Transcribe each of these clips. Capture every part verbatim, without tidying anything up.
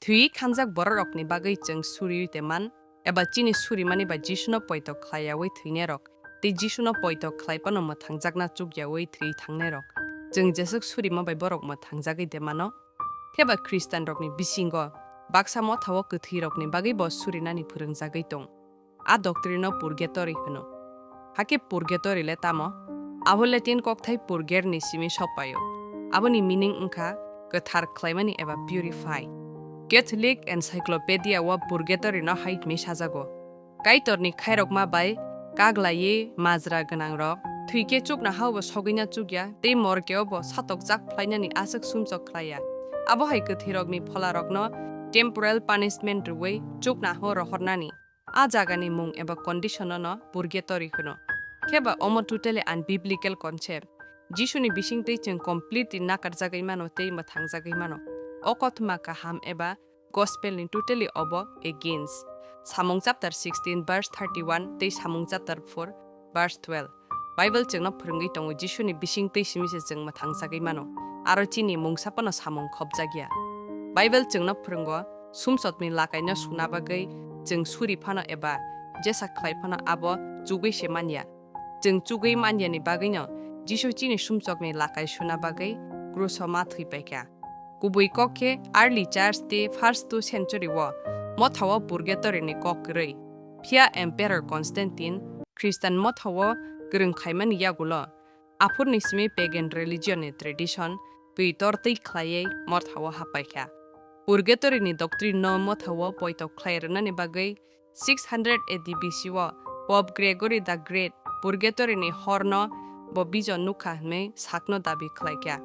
Thwi khanjak bororokni bagwi chwng suriui te man, eba chini surimani bai Jisuno poito khlai yaui thwinairok, tei Jisuno poito khlai phano mwthangjakna chuk yaui thwi thangnairok, chwng jeswk surima bai borok mwthangjagwi de mano? Theba Khristanrokni bisingo baksa mothao kwthwirokni bagwi bo surinani phwrwngjagwi tong. A doctrine-no purgatory hwno. Hakhe purgatory le tamo? Abo Latin kokthai purgere ni simi sokpaio. Aboni meaning wngkha kwthar khlaimani eba purify. Catholic Encyclopedia o purgatory no hai hwnwi sajago: Kaitorni khairokma bai kaglaiwi majra gwnangrok thwikhe chuknohao bo sogwina chukya, tei morgeo bo satokjak phlainani aswk sumsok khlaiya. Abo hai kwthwirokni pholarokno temporal punishment rwui chuknohao rohornani. A jagani mung eba condition-no purgatory hwno. Kheba omo totally unbiblical concept. Jisuni bisingtwi chwng completely nakarjagwi mano tei mwthangjagwi mano. O kothoma kaham eba gospel ni totally obo against. Samung chapter sixteen verse thirty-one tei Samung chapter four verse twelve. Bible chwngno phwrwngwi tongo, Jisuni bisingtwi simi se chwng mwthangjagwi mano, aro chini mungsa phano samung khopjakya. Bible chwngno phwrwngo, sumsokni lakaino suna bagwi chwng suri phano eba jesa khlai phano abo chugwi se manya. Chwng chugwi manyani bagwino Jisu chini sumsokni lakai suna bagwi kruso ma thwi paikha. Kubui kok khe early church tei first two century o mothao purgatory ni kok kwrwi. Phiya Emperor Constantine Khristan mothao kwrwng khaimani yagulo aphurni simi pagan religion ni tradition twi tortwi khlaiwi mothao hapaikha. Purgatory ni doctrine no mothao poito khlai rwnani bagwi six hundred A D B C o Pope Gregory the Great Purgatory ni horno bo bijo nukha hwnwi sakno dabi khlaikha.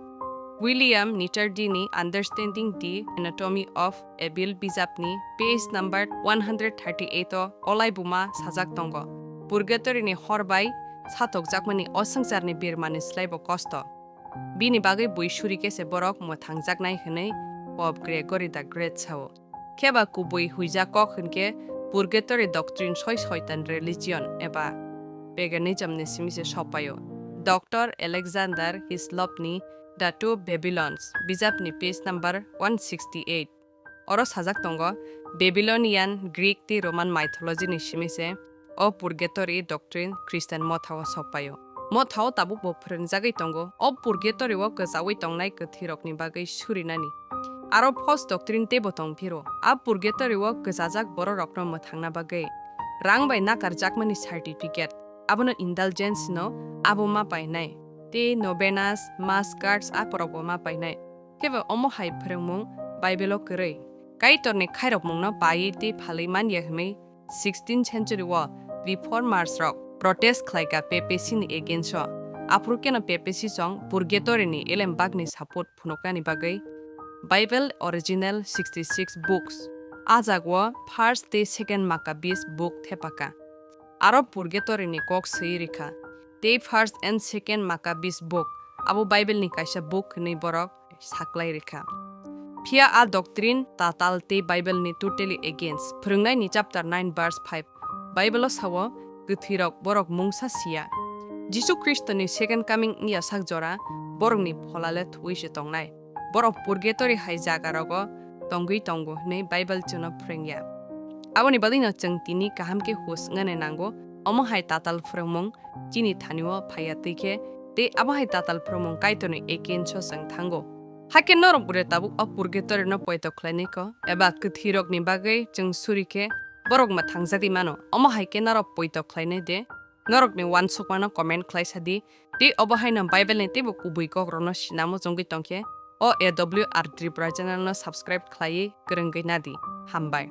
William Nettardini Understanding the Anatomy of Evil bijapni page number one hundred thirty-eight o olaibuma sajak tongo: Purgatory ni hor bai satokjakmani o swngcharni birmani slaibo kosto. Bini bagwi bui suri khe se borok mwthangjaknai hwnwi Pope Gregory the Great sao. Kheba kubui huijak kok hwnkhe purgatory doctrine soi soitan religion eba paganism ni simi se sokpaio. Doctor Alexander Hislopni The Two Babylons bijapni page number one sixty-eight. Oro sajak tongo, Babylonian, Greek tei Roman mythology ni simi se o purgatory doctrine Christian mothao sokpaio. Mothao tabukbo phwrwngjagwi tongo, o purgatory o kwchaui tongnai kwthwirokni bagwi surinani. Aro false doctrine teibo tong phiro, a purgatory o kwchajak bororokno mwthangna bagwi rang bai nakarjakmani certificate, abono indulgence no abo ma painai, tei novenas, mass cards a borokbo ma painai. Kheba omo hai phwrwngmung Bible o kwrwi. Kaitorni khairokmungno paiwi tei phalwi manya hwnwi sixteenth century o reformers rok protest khlaikha papacy ni against o. Aphuru keno papacy song purgatory ni elembakni support phunuknani bagwi Bible original sixty-six books, a jago first tei second Maccabees book thepakha. Aro purgatory ni kok swi rikha, tei first and second Maccabees book, abo Bible ni kaisa book hwnwi borok saklai rikha. Phiya a doctrine tatal tei Bible ni totally against. Phwrwngnaini chapter nine verse five, Bible o sao, kwthwirok borok mungsa siya. Jisu Khristoni second coming wngya sak jora borokni pholale thuwi se tongnai. Borok purgatory hai jaga rogo tongwi tongo hwnwi Bible chwngno phwrwngya. Aboni bagwino chwng tini kaham khe hus wngnani nango, omo hai tatal phwrwngmung chini thani-o phaiya twi khe, tei abo hai tatal phwrwngmung Kaitorni against-o chwng thango. Hakhe norok bwrwi tabuk o purgatory-no poito khlainai kho, eba kwthwirokni bagwi chwng suri khe borok mwthangjakgwi mano. Omo hai khe norok poito khlainai de? Norokni uansukmano comment khlai sa di, tei obo haino Bible-ni teibo kubui kokrokno sinamo chongwi tong khe, o A W R Tripura channel-no subscribe khlaiwi kwrwngwi na di. Hambai.